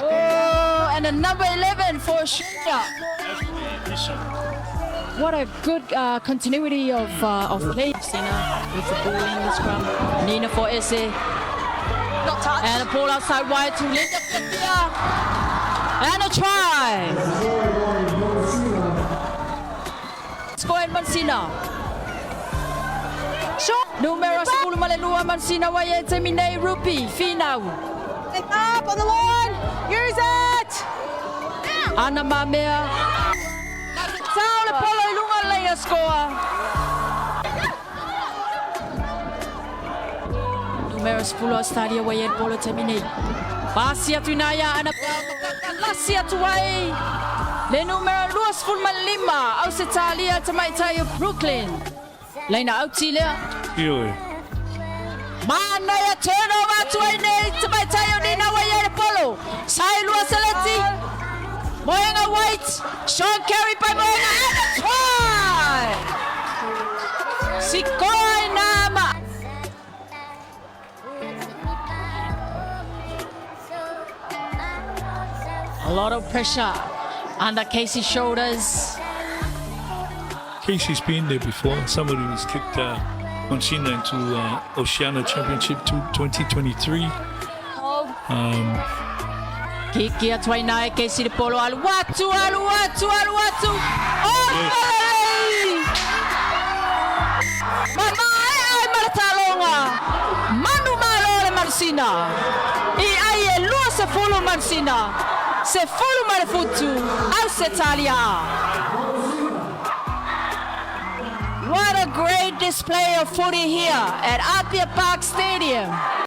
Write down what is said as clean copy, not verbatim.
Oh, and a number 11 for Australia. What a good continuity of play. Sina with the ball in the scrum. Nina for Esse. Not touched. And a ball outside wide to Linda Fifia. And a try. Score in Mansina. Short. Numero 12 Mansina waye Temine Rupi. Finau. Up on the line. Use it. Ana Mamea. Tau le polo i lunga leia score. Numero 10 Australia waye polo Temine. Pasi atu naia ana lasi atu ai. Le numero 25 Australia tamaitai o Brooklyn. Leina auti lea. Ioe. Mana ia turnover atu ai nei tamaitai o Nina waye le polo. Sai lua seleti. Moenga White, Sean Carey by Moenga, and a try! Sikoi Nama. A lot of pressure under Casey's shoulders. Casey's been there before. Somebody who's kicked Mansina into Oceania Championship 2023. Kiki atu ai nai Casey te polo alu atu, alu atu, alu atu. Oh, Yes. Mama e ai marataloga. Manu malo le Mansina. I ai e lua se fulu Mansina. Se fulu ma le futu. Au se talia. What a great display of footy here at Apia Park Stadium.